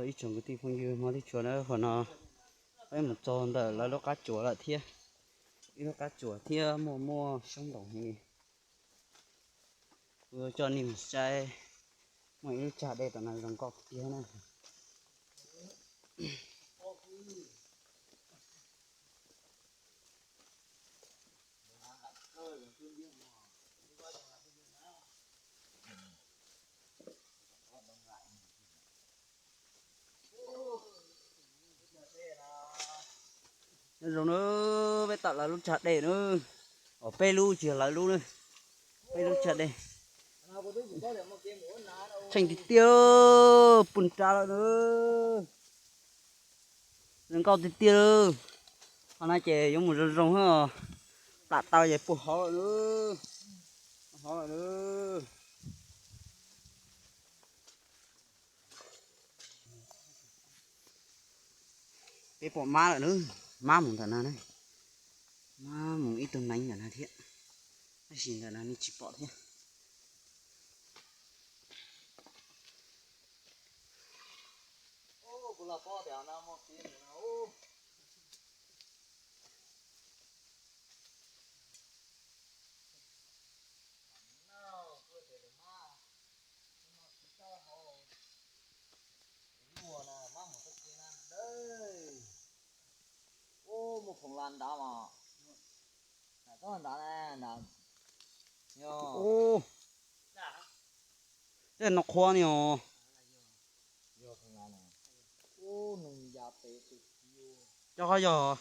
Ib tsoom kwv tij phooj ywg, hmo twb tsuas na, qhov no peb mus txog ntawm lawv lub qab tsuas lawm thiab. Ib lub qab tsuas thiab muaj muaj xyoob ntoos heev li. Kuv coj nej mus saib, muaj ib lub tsag dej tom no zoo nkauj tiag na. Nyob zoo na, peb tom lawv lub tsag dej na. Os, peb lub tsis yog lawv lub na, peb lub tsag dej. Tsheej tiag tiag, pug nra lawm na. Zoo nkauj tiag tiag. Qhov no ces yuav mus zoo zoo, plam tau ces pug hauv lawm na. Hauv lawm na. Peb pom mab lawm na, mab mus ntawm no na, mab mus ib tug neev ntawm no thiab, tab sis ntawm no nej tsis pom thiab. Ub, muaj khoom las nrad mas. Nram toj nrad na, nram. Yog. Ub, tej no qhuav ni os. Yog khoom las na. Ub, neeg ya pem tus txiv. Cov qhov yog.